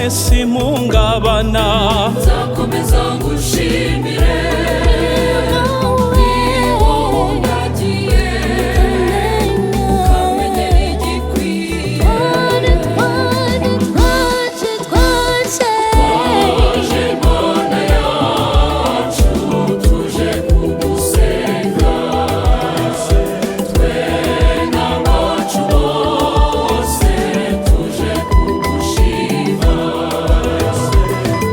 None simpungabana. Nzakomeza ngushimire, ni wowe undagiye, ukamenyera igikwiye. Twaje Mana yacu, tuje kugusenga, twe n'abacu bose tuje kugushima.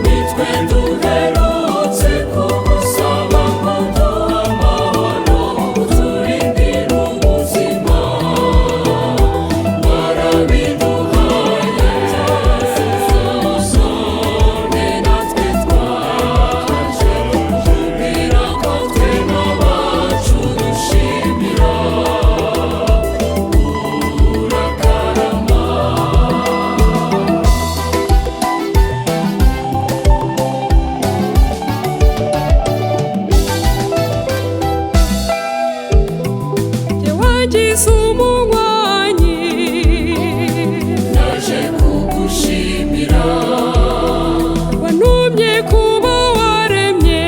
Nitwe duherutse kugusaba ngo duhe amahoro, uturindire ubuzima, warabiduhaye. None natwe twaje kukubwira ko twe n'abacu dushimira, urakarama. Wagize umunywanyi. Naje kugushimira. Wantumye kuba waremye.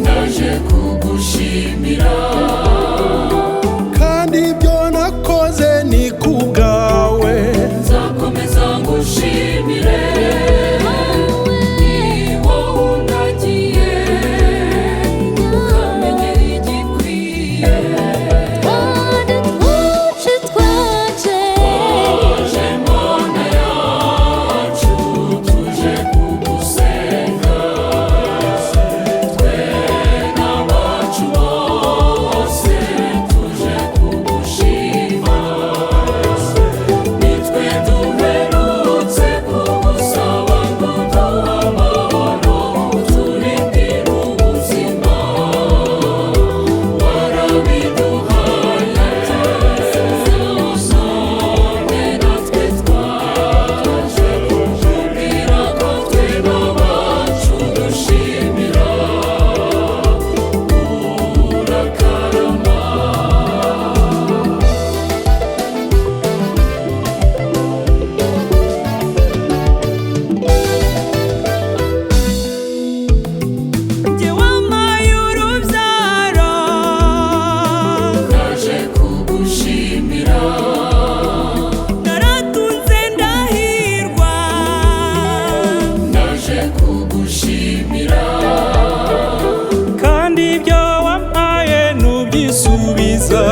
Naje kugushimira. Kandi ibyo nakoze ni ku bwawe. Nzakomeza ngushimire, ni wowe undagiye, ukamenyera igikwiye. Twaje Mana yacu, tuje kugusenga, twe n'abacu bose tuje kugushima. Nitwe duherutse kugusaba ngo duhe amahoro, uturindire ubuzima, warabiduhaye. None natwe twaje kukubwira ko twe n'abacu dushimira, urakarama. Njye wampaye urubyaro. Naje kugushimira. Naratunze ndahirwa. Naje kugushimira. Kandi ibyo wampaye ntubyisubiza.